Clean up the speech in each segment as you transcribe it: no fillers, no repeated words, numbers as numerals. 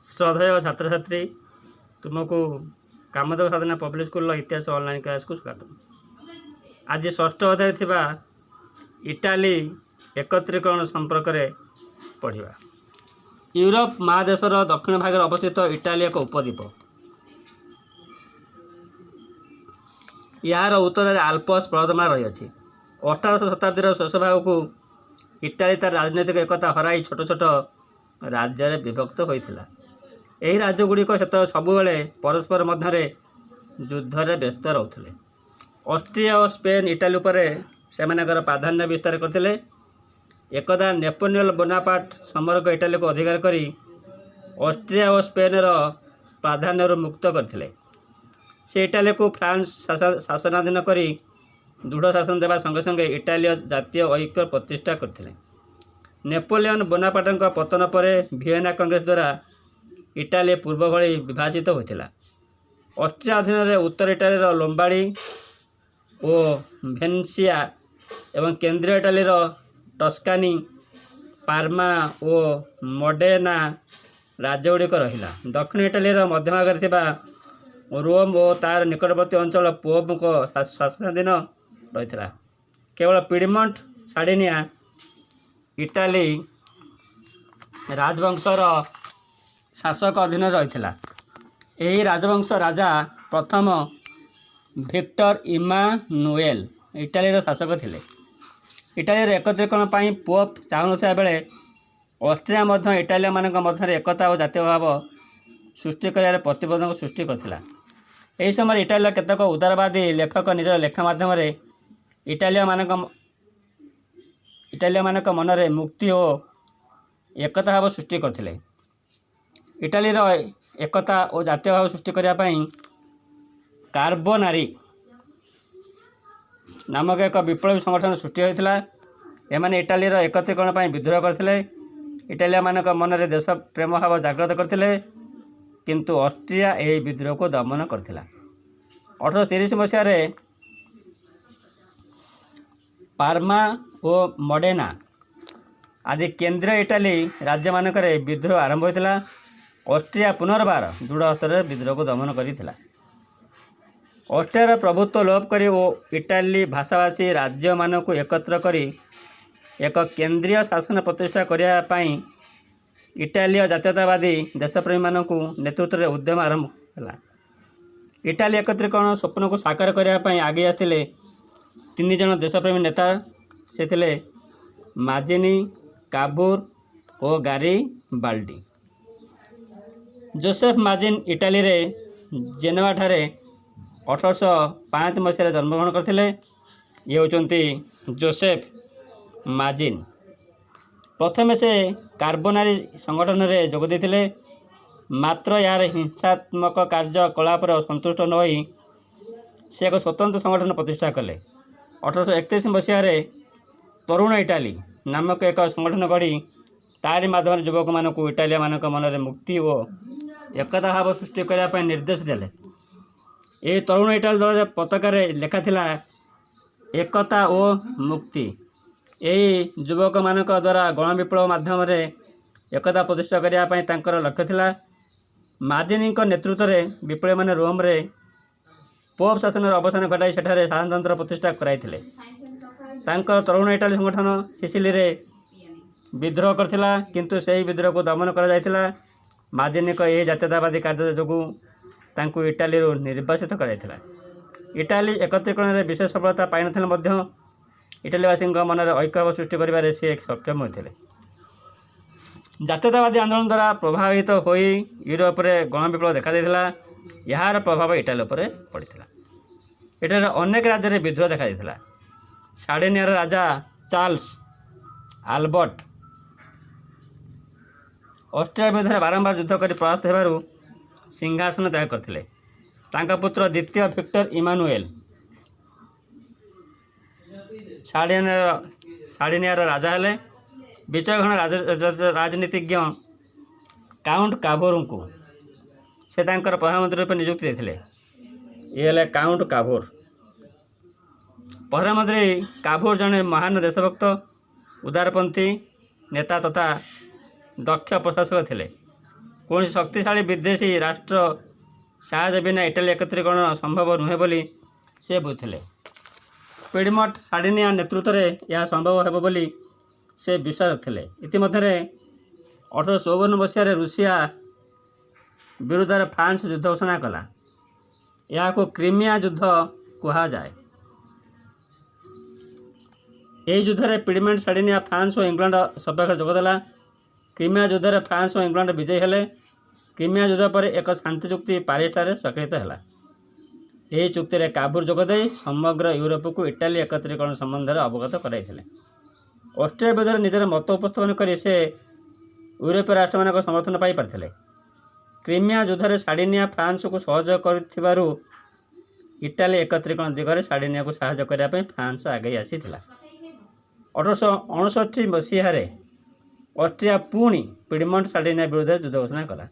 ଶ୍ରଦ୍ଧେୟ ଛାତ୍ରଛାତ୍ରୀ, ତୁମକୁ କାମଦେବ ସାଧନା ପବ୍ଲିକ୍ ସ୍କୁଲର ଇତିହାସ ଅନଲାଇନ୍ କ୍ଲାସ୍କୁ ସ୍ୱାଗତ। ଆଜି ଷଷ୍ଠ ଅଧ୍ୟାୟରେ ଥିବା ଇଟାଲୀ ଏକତ୍ରୀକରଣ ସମ୍ପର୍କରେ ପଢ଼ିବା। ୟୁରୋପ ମହାଦେଶର ଦକ୍ଷିଣ ଭାଗରେ ଅବସ୍ଥିତ ଇଟାଲୀ ଏକ ଉପଦ୍ୱୀପ। ଏହାର ଉତ୍ତରରେ ଆଲ୍ପସ୍ ପର୍ବତମାଳା ରହିଅଛି। 18ଶ ଶତାବ୍ଦୀର ଶେଷ ଭାଗକୁ ଇଟାଲୀ ତାର ରାଜନୈତିକ ଏକତା ହରାଇ ଛୋଟ ଛୋଟ ରାଜ୍ୟରେ ବିଭକ୍ତ ହୋଇଥିଲା। ଏହି ରାଜ୍ୟଗୁଡ଼ିକ ସେତେବେଳେ ସବୁବେଳେ ପରସ୍ପର ମଧ୍ୟରେ ଯୁଦ୍ଧରେ ବ୍ୟସ୍ତ ରହୁଥିଲେ। ଅଷ୍ଟ୍ରିଆ ଓ ସ୍ପେନ୍ ଇଟାଲୀ ଉପରେ ସେମାନଙ୍କର ପ୍ରାଧାନ୍ୟ ବିସ୍ତାର କରିଥିଲେ। ଏକଦା ନେପୋଲିଅନ୍ ବୋନାପାର୍ଟ ସମଗ୍ର ଇଟାଲୀକୁ ଅଧିକାର କରି ଅଷ୍ଟ୍ରିଆ ଓ ସ୍ପେନ୍ର ପ୍ରାଧାନ୍ୟରୁ ମୁକ୍ତ କରିଥିଲେ। ସେ ଇଟାଲୀକୁ ଫ୍ରାନ୍ସ ଶାସନାଧୀନ କରି ଦୃଢ଼ ଶାସନ ଦେବା ସଙ୍ଗେ ସଙ୍ଗେ ଇଟାଲୀୟ ଜାତୀୟ ଐକ୍ୟ ପ୍ରତିଷ୍ଠା କରିଥିଲେ। ନେପୋଲିଅନ୍ ବୋନାପାର୍ଟଙ୍କ ପତନ ପରେ ଭିଏନା କଂଗ୍ରେସ ଦ୍ୱାରା ଇଟାଲୀ ପୂର୍ବ ଭଳି ବିଭାଜିତ ହୋଇଥିଲା। ଅଷ୍ଟ୍ରିଆ ଅଧୀନରେ ଉତ୍ତର ଇଟାଲୀର ଲୋମ୍ବାର୍ଡ଼ି ଓ ଭେନିସିଆ ଏବଂ କେନ୍ଦ୍ରୀୟ ଇଟାଲୀର ଟସ୍କାନି, ପାର୍ମା ଓ ମଡେନା ରାଜ୍ୟଗୁଡ଼ିକ ରହିଲା। ଦକ୍ଷିଣ ଇଟାଲୀର ମଧ୍ୟଭାଗରେ ଥିବା ରୋମ୍ ଓ ତାର ନିକଟବର୍ତ୍ତୀ ଅଞ୍ଚଳ ପୋପ୍ଙ୍କ ଶାସନାଧୀନ ରହିଥିଲା। କେବଳ ପିଡମଣ୍ଟ, ସାର୍ଡିନିଆ ଇଟାଲୀ ରାଜବଂଶର ଶାସକ ଅଧୀନରେ ରହିଥିଲା। ଏହି ରାଜବଂଶ ରାଜା ପ୍ରଥମ ଭିକ୍ଟର ଇମାନୁଏଲ୍ ଇଟାଲୀର ଶାସକ ଥିଲେ। ଇଟାଲୀର ଏକତ୍ରୀକରଣ ପାଇଁ ପୋପ୍ ଚାହୁଁନଥିବା ବେଳେ ଅଷ୍ଟ୍ରିଆ ମଧ୍ୟ ଇଟାଲୀୟମାନଙ୍କ ମଧ୍ୟରେ ଏକତା ଓ ଜାତୀୟ ଭାବ ସୃଷ୍ଟି କରିବାରେ ପ୍ରତିବନ୍ଧକ ସୃଷ୍ଟି କରିଥିଲା। ଏହି ସମୟରେ ଇଟାଲୀର କେତେକ ଉଦାରବାଦୀ ଲେଖକ ନିଜର ଲେଖା ମାଧ୍ୟମରେ ଇଟାଲୀୟମାନଙ୍କ ମନରେ ମୁକ୍ତି ଓ ଏକତା ଭାବ ସୃଷ୍ଟି କରିଥିଲେ। ଇଟାଲୀର ଏକତା ଓ ଜାତୀୟ ଭାବ ସୃଷ୍ଟି କରିବା ପାଇଁ କାର୍ବୋନାରି ନାମକ ଏକ ବିପ୍ଳବୀ ସଂଗଠନ ସୃଷ୍ଟି ହୋଇଥିଲା। ଏମାନେ ଇଟାଲୀର ଏକତ୍ରୀକରଣ ପାଇଁ ବିଦ୍ରୋହ କରିଥିଲେ। ଇଟାଲୀୟମାନଙ୍କ ମନରେ ଦେଶ ପ୍ରେମ ଭାବ ଜାଗ୍ରତ କରିଥିଲେ, କିନ୍ତୁ ଅଷ୍ଟ୍ରିଆ ଏହି ବିଦ୍ରୋହକୁ ଦମନ କରିଥିଲା। 1830 ମସିହାରେ ପାର୍ମା ଓ ମଡେନା ଆଦି କେନ୍ଦ୍ରୀୟ ଇଟାଲୀ ରାଜ୍ୟମାନଙ୍କରେ ବିଦ୍ରୋହ ଆରମ୍ଭ ହୋଇଥିଲା। ଅଷ୍ଟ୍ରିଆ ପୁନର୍ବାର ଦୃଢ଼ ହସ୍ତରେ ବିଦ୍ରୋହକୁ ଦମନ କରିଥିଲା। ଅଷ୍ଟ୍ରିଆର ପ୍ରଭୁତ୍ୱ ଲୋପ କରି ଓ ଇଟାଲୀ ଭାଷାଭାଷୀ ରାଜ୍ୟମାନଙ୍କୁ ଏକତ୍ର କରି ଏକ କେନ୍ଦ୍ରୀୟ ଶାସନ ପ୍ରତିଷ୍ଠା କରିବା ପାଇଁ ଇଟାଲୀୟ ଜାତୀୟତାବାଦୀ ଦେଶପ୍ରେମୀମାନଙ୍କୁ ନେତୃତ୍ୱରେ ଉଦ୍ୟମ ଆରମ୍ଭ ହେଲା। ଇଟାଲୀ ଏକତ୍ରୀକରଣ ସ୍ୱପ୍ନକୁ ସାକାର କରିବା ପାଇଁ ଆଗେଇ ଆସିଥିଲେ ତିନି ଜଣ ଦେଶପ୍ରେମୀ ନେତା। ସେ ଥିଲେ ମାଜିନି, କାଭୁର ଓ ଗାରିବାଲ୍ଡି। ଜୋସେଫ୍ ମାଜିନି ଇଟାଲୀରେ ଜେନୋଭାଠାରେ 1805 ମସିହାରେ ଜନ୍ମଗ୍ରହଣ କରିଥିଲେ। ଇଏ ହେଉଛନ୍ତି ଜୋସେଫ୍ ମାଜିନି। ପ୍ରଥମେ ସେ କାର୍ବୋନାରି ସଂଗଠନରେ ଯୋଗ ଦେଇଥିଲେ, ମାତ୍ର ଏହାର ହିଂସାତ୍ମକ କାର୍ଯ୍ୟକଳାପରେ ସନ୍ତୁଷ୍ଟ ନ ହୋଇ ସେ ଏକ ସ୍ୱତନ୍ତ୍ର ସଂଗଠନ ପ୍ରତିଷ୍ଠା କଲେ। 1831 ମସିହାରେ ତରୁଣ ଇଟାଲୀ ନାମକ ଏକ ସଂଗଠନ ଗଢ଼ି ତାରି ମାଧ୍ୟମରେ ଯୁବକମାନଙ୍କୁ ଇଟାଲୀୟମାନଙ୍କ ମନରେ ମୁକ୍ତି ଓ ଏକତା ଭାବ ସୃଷ୍ଟି କରିବା ପାଇଁ ନିର୍ଦ୍ଦେଶ ଦେଲେ। ଏହି ତରୁଣ ଇଟାଲୀ ଦଳରେ ପତାକାରେ ଲେଖାଥିଲା ଏକତା ଓ ମୁକ୍ତି। ଏହି ଯୁବକମାନଙ୍କ ଦ୍ୱାରା ଗଣବିପ୍ଳବ ମାଧ୍ୟମରେ ଏକତା ପ୍ରତିଷ୍ଠା କରିବା ପାଇଁ ତାଙ୍କର ଲକ୍ଷ୍ୟ ଥିଲା। ମାଜିନିଙ୍କ ନେତୃତ୍ୱରେ ବିପ୍ଳବୀମାନେ ରୋମରେ ପୋପ୍ ଶାସନର ଅବସାନ ଘଟାଇ ସେଠାରେ ସାଧାରଣତନ୍ତ୍ର ପ୍ରତିଷ୍ଠା କରାଇଥିଲେ। ତାଙ୍କର ତରୁଣ ଇଟାଲୀ ସଂଗଠନ ସିସିଲିରେ ବିଦ୍ରୋହ କରିଥିଲା, କିନ୍ତୁ ସେହି ବିଦ୍ରୋହକୁ ଦମନ କରାଯାଇଥିଲା। ମାଜିନିଙ୍କ ଏହି ଜାତୀୟତାବାଦୀ କାର୍ଯ୍ୟ ଯୋଗୁଁ ତାଙ୍କୁ ଇଟାଲୀରୁ ନିର୍ବାସିତ କରାଯାଇଥିଲା। ଇଟାଲୀ ଏକତ୍ରୀକରଣରେ ବିଶେଷ ସଫଳତା ପାଇନଥିଲେ ମଧ୍ୟ ଇଟାଲୀବାସୀଙ୍କ ମନରେ ଐକ୍ୟଭାବ ସୃଷ୍ଟି କରିବାରେ ସେ ସକ୍ଷମ ହୋଇଥିଲେ। ଜାତୀୟତାବାଦୀ ଆନ୍ଦୋଳନ ଦ୍ୱାରା ପ୍ରଭାବିତ ହୋଇ ୟୁରୋପରେ ଗଣବିପ୍ଳବ ଦେଖାଦେଇଥିଲା। ଏହାର ପ୍ରଭାବ ଇଟାଲୀ ଉପରେ ପଡ଼ିଥିଲା। ଏଠାରେ ଅନେକ ରାଜ୍ୟରେ ବିଦ୍ରୋହ ଦେଖାଦେଇଥିଲା। ସାର୍ଡିନିଆର ରାଜା ଚାର୍ଲସ ଆଲବର୍ଟ ଅଷ୍ଟ୍ରିଆ ବିରୁଦ୍ଧରେ ବାରମ୍ବାର ଯୁଦ୍ଧ କରି ପରାସ୍ତ ହେବାରୁ ସିଂହାସନ ତ୍ୟାଗ କରିଥିଲେ। ତାଙ୍କ ପୁତ୍ର ଦ୍ୱିତୀୟ ଭିକ୍ଟର ଇମାନୁଏଲ ସାର୍ଡିନିଆର ରାଜା ହେଲେ। ବିଚକ୍ଷଣ ରାଜନୀତିଜ୍ଞ କାଉଣ୍ଟ କାଭୁରଙ୍କୁ ସେ ତାଙ୍କର ପ୍ରଧାନମନ୍ତ୍ରୀ ରୂପେ ନିଯୁକ୍ତି ଦେଇଥିଲେ। ଇଏ ହେଲେ କାଉଣ୍ଟ କାଭୁର। ପ୍ରଧାନମନ୍ତ୍ରୀ କାଭୁର ଜଣେ ମହାନ ଦେଶଭକ୍ତ, ଉଦାରପନ୍ଥୀ ନେତା ତଥା ଦକ୍ଷ ପ୍ରଶାସକ ଥିଲେ। କୌଣସି ଶକ୍ତିଶାଳୀ ବିଦେଶୀ ରାଷ୍ଟ୍ର ସାହାଯ୍ୟ ବିନା ଇଟାଲୀ ଏକତ୍ରୀକରଣ ସମ୍ଭବ ନୁହେଁ ବୋଲି ସେ ବୁଝିଥିଲେ। ପିଡମଣ୍ଟ ସାର୍ଡିନିଆ ନେତୃତ୍ୱରେ ଏହା ସମ୍ଭବ ହେବ ବୋଲି ସେ ବିଶ୍ୱାସ ରଖିଥିଲେ। ଇତିମଧ୍ୟରେ 1854 ମସିହାରେ ରୁଷିଆ ବିରୁଦ୍ଧରେ ଫ୍ରାନ୍ସ ଯୁଦ୍ଧ ଘୋଷଣା କଲା। ଏହାକୁ କ୍ରିମିଆ ଯୁଦ୍ଧ କୁହାଯାଏ। ଏହି ଯୁଦ୍ଧରେ ପିଡମଣ୍ଟ ସାର୍ଡିନିଆ ଫ୍ରାନ୍ସ ଓ ଇଂଲଣ୍ଡ ସପକ୍ଷରେ ଯୋଗଦେଲା। କ୍ରିମିଆ ଯୁଦ୍ଧରେ ଫ୍ରାନ୍ସ ଓ ଇଂଲଣ୍ଡ ବିଜୟୀ ହେଲେ। କ୍ରିମିଆ ଯୁଦ୍ଧ ପରେ ଏକ ଶାନ୍ତି ଚୁକ୍ତି ପ୍ୟାରିସଠାରେ ସ୍ୱାକ୍ଷରିତ ହେଲା। ଏହି ଚୁକ୍ତିରେ କାଭୁର ଯୋଗଦେଇ ସମଗ୍ର ୟୁରୋପକୁ ଇଟାଲୀ ଏକତ୍ରୀକରଣ ସମ୍ବନ୍ଧରେ ଅବଗତ କରାଇଥିଲେ। ଅଷ୍ଟ୍ରିଆ ବିରୁଦ୍ଧରେ ନିଜର ମତ ଉପସ୍ଥାପନ କରି ସେ ୟୁରୋପୀୟ ରାଷ୍ଟ୍ରମାନଙ୍କ ସମର୍ଥନ ପାଇପାରିଥିଲେ। କ୍ରିମିଆ ଯୁଦ୍ଧରେ ସାର୍ଡିନିଆ ଫ୍ରାନ୍ସକୁ ସହଯୋଗ କରିଥିବାରୁ ଇଟାଲୀ ଏକତ୍ରୀକରଣ ଦିଗରେ ସାର୍ଡିନିଆକୁ ସାହାଯ୍ୟ କରିବା ପାଇଁ ଫ୍ରାନ୍ସ ଆଗେଇ ଆସିଥିଲା। 1859 ମସିହାରେ ଅଷ୍ଟ୍ରିଆ ପୁଣି ପିଡମଣ୍ଟ ସାର୍ଡିନିଆ ବିରୁଦ୍ଧରେ ଯୁଦ୍ଧ ଘୋଷଣା କଲା।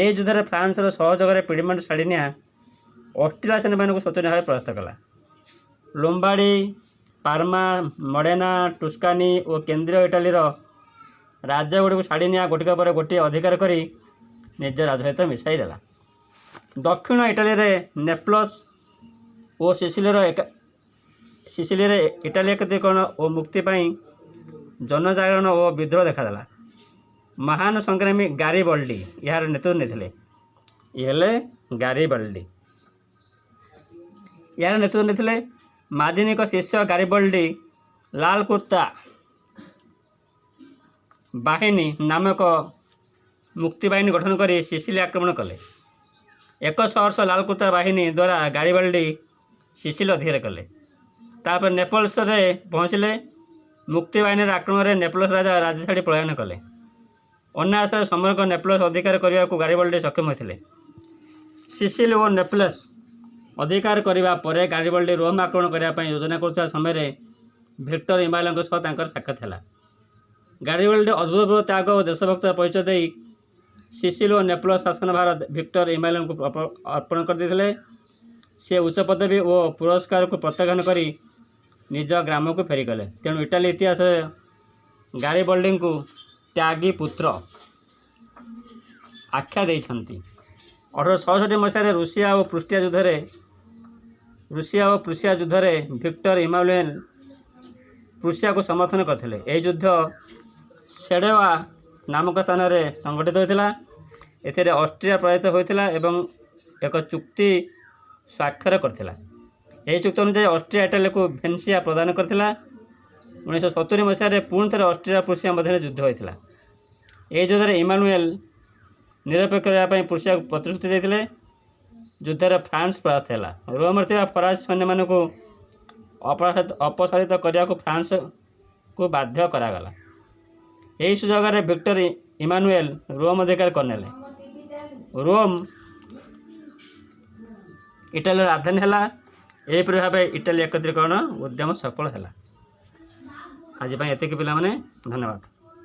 ଏହି ଯୁଦ୍ଧରେ ଫ୍ରାନ୍ସର ସହଯୋଗରେ ପିଡମଣ୍ଟ ସାର୍ଡିନିଆ ଅଷ୍ଟ୍ରିଆ ସୈନ୍ୟମାନଙ୍କୁ ଶୋଚନୀୟ ଭାବେ ପରାସ୍ତ କଲା। ଲୋମ୍ବାର୍ଡି, ପାର୍ମା, ମଡେନା, ଟୁସ୍କାନି ଓ କେନ୍ଦ୍ରୀୟ ଇଟାଲୀର ରାଜ୍ୟଗୁଡ଼ିକୁ ସାର୍ଡିନିଆ ଗୋଟିକ ପରେ ଗୋଟିଏ ଅଧିକାର କରି ନିଜ ରାଜ୍ୟ ସହିତ ମିଶାଇ ଦେଲା। ଦକ୍ଷିଣ ଇଟାଲୀରେ ନେପଲସ୍ ଓ ସିସିଲିରେ ଇଟାଲୀ ଏକତ୍ରୀକରଣ ଓ ମୁକ୍ତି ପାଇଁ ଜନଜାଗରଣ ଓ ବିଦ୍ରୋହ ଦେଖାଦେଲା। ମହାନ ସଂଗ୍ରାମୀ ଗାରିବଲ୍ଡି ଏହାର ନେତୃତ୍ୱ ନେଇଥିଲେ। ଇଏ ହେଲେ ଗାରିବଲ୍ଡି, ଏହାର ନେତୃତ୍ୱ ନେଇଥିଲେ। ମାଜିନୀଙ୍କ ଶିଷ୍ୟ ଗାରିବଲ୍ଡି ଲାଲ କୁର୍ତ୍ତା ବାହିନୀ ନାମକ ମୁକ୍ତିବାହିନୀ ଗଠନ କରି ସିସିଲି ଆକ୍ରମଣ କଲେ। ଏକ ସହସ୍ର ଲାଲ କୁର୍ତ୍ତା ବାହିନୀ ଦ୍ୱାରା ଗାରିବଲ୍ଡି ସିସିଲି ଅଧିକାର କଲେ। ତାପରେ ନେପଲ୍ସରେ ପହଞ୍ଚିଲେ। ମୁକ୍ତିବାହିନୀର ଆକ୍ରମଣରେ ନେପଲ୍ସ ରାଜା ରାଜ୍ୟ ଛାଡ଼ି ପଳାୟନ କଲେ। ଅନାୟାସରେ ସମଗ୍ର ନେପଲ୍ସ ଅଧିକାର କରିବାକୁ ଗାରିବଲ୍ଡି ସକ୍ଷମ ହୋଇଥିଲେ। ସିସିଲି ଓ ନେପଲ୍ସ ଅଧିକାର କରିବା ପରେ ଗାରିବଲ୍ଡି ରୋମ୍ ଆକ୍ରମଣ କରିବା ପାଇଁ ଯୋଜନା କରୁଥିବା ସମୟରେ ଭିକ୍ଟର ଇମାନୁଏଲଙ୍କ ସହ ତାଙ୍କର ସାକ୍ଷାତ ହେଲା। ଗାରିବଲ୍ଡି ଅଭୂତପୂର୍ବ ତ୍ୟାଗ ଓ ଦେଶଭକ୍ତର ପରିଚୟ ଦେଇ ସିସିଲି ଓ ନେପଲ୍ସ ଶାସନ ଭାର ଭିକ୍ଟର ଇମାନୁଏଲଙ୍କୁ ଅର୍ପଣ କରିଦେଇଥିଲେ। ସେ ଉଚ୍ଚ ପଦବୀ ଓ ପୁରସ୍କାରକୁ ପ୍ରତ୍ୟାଖ୍ୟାନ କରି ନିଜ ଗ୍ରାମକୁ ଫେରିଗଲେ। ତେଣୁ ଇଟାଲୀ ଇତିହାସରେ ଗାରିବଲ୍ଡିଙ୍କୁ ତ୍ୟାଗୀ ପୁତ୍ର ଆଖ୍ୟା ଦେଇଛନ୍ତି। 1866 ମସିହାରେ ରୁଷିଆ ଓ ପ୍ରୁସିଆ ଯୁଦ୍ଧରେ ଭିକ୍ଟର ଇମାନୁଏଲ ପ୍ରୁସିଆକୁ ସମର୍ଥନ କରିଥିଲେ। ଏହି ଯୁଦ୍ଧ ସେଡେୱା ନାମକ ସ୍ଥାନରେ ସଂଗଠିତ ହୋଇଥିଲା। ଏଥିରେ ଅଷ୍ଟ୍ରିଆ ପରାଜିତ ହୋଇଥିଲା ଏବଂ ଏକ ଚୁକ୍ତି ସ୍ୱାକ୍ଷର କରିଥିଲା। ଏହି ଚୁକ୍ତି ଅନୁଯାୟୀ ଅଷ୍ଟ୍ରିଆ ଇଟାଲୀକୁ ଭେନିସିଆ ପ୍ରଦାନ କରିଥିଲା। 1970 ମସିହାରେ ପୁଣି ଥରେ ଅଷ୍ଟ୍ରିଆ ପ୍ରୁସିଆ ମଧ୍ୟରେ ଯୁଦ୍ଧ ହୋଇଥିଲା। ଏହି ଯୁଦ୍ଧରେ ଇମାନୁଏଲ ନିରପେକ୍ଷ ରହିବା ପାଇଁ ପ୍ରୁସିଆକୁ ପ୍ରତିଶ୍ରୁତି ଦେଇଥିଲେ। ଯୁଦ୍ଧରେ ଫ୍ରାନ୍ସ ପରାସ୍ତ ହେଲା। ରୋମରେ ଥିବା ଫରାସୀ ସୈନ୍ୟମାନଙ୍କୁ ଅପସାରିତ କରିବାକୁ ଫ୍ରାନ୍ସକୁ ବାଧ୍ୟ କରାଗଲା। ଏହି ସୁଯୋଗରେ ଭିକ୍ଟର ଇମାନୁଏଲ ରୋମ ଅଧିକାର କରିନେଲେ। ରୋମ ଇଟାଲୀର ରାଜଧାନୀ ହେଲା। ଏହିପରି ଭାବେ ଇଟାଲୀ ଏକତ୍ରୀକରଣ ଉଦ୍ୟମ ସଫଳ ହେଲା। ଆଜି ପାଇଁ ଏତିକି ପିଲାମାନେ, ଧନ୍ୟବାଦ।